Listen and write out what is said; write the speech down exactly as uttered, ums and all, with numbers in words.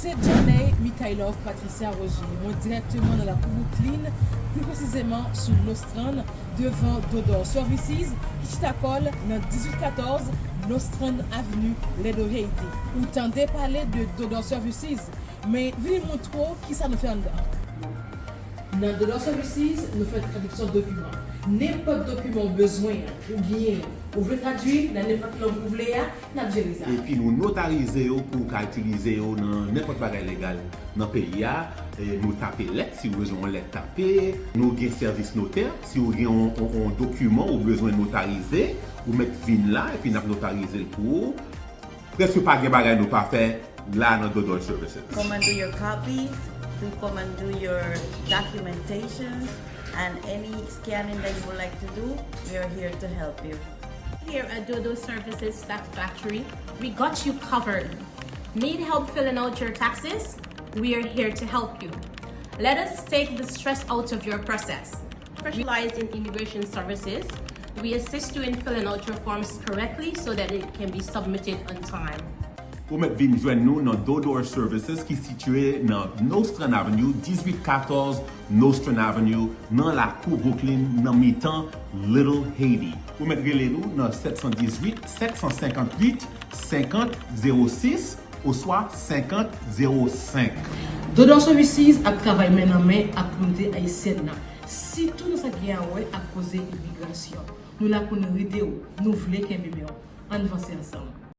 Se Janey Mikhailov Patricia Roger, mwen dirèkteman nan lakou Brooklyn, pli presizeman sou Nostrand, devan Dodor Services, ki chita kò l nan dizuit katòz Nostrand Avenue, Ledo Haiti. Ou tande pale de Dodor Services, men vin montre w kisa nou fè anndan. Nan Dodor Services, nou fè tradiksyon dokiman. Nenpòt dokiman ou bezwen an, ou genyen, ou vle tradui nan nenpòt lang ou vle a, n ap jere sa. Epi nou notarize yo pou w ka itilize yo nan nenpòt bagay legal nan peyi a. E nou tape lèt si w bezwen yon lèt tape. Nou gen sèvis notè. Si w gen yon, yon, yon dokiman ou bezwen notarize, ou mèt vin la epi n ap notarize l pou ou. Prèske pa gen bagay nou pa fè la nan Dodor Services. Come and do your copies, to come and do your documentations, and any scanning that you would like to do, we are here to help you. Here at Dodo Services Tax Factory, we got you covered. Need help filling out your taxes? We are here to help you. Let us take the stress out of your process. Specialize in immigration services. We assist you in filling out your forms correctly so that it can be submitted on time. Ou mèt vin jwenn nou nan Dodor Services ki sitiye nan Nostrand Avenue, dizuit katòz Nostrand Avenue, nan lakou Brooklyn, nan mitan Little Haiti. Ou mèt rele nou nan sèt san dizuit, sèt san senkantuit, senkant zewo sis oswa senkant zewo senk. Dodor Services ap travay men nan men ak kominote ayisyèn nan, sitou nan sa ki gen a wè ak koze imigrasyon. Nou la pou n ride w, nou vle kenbe men w. Ann vanse ansanm.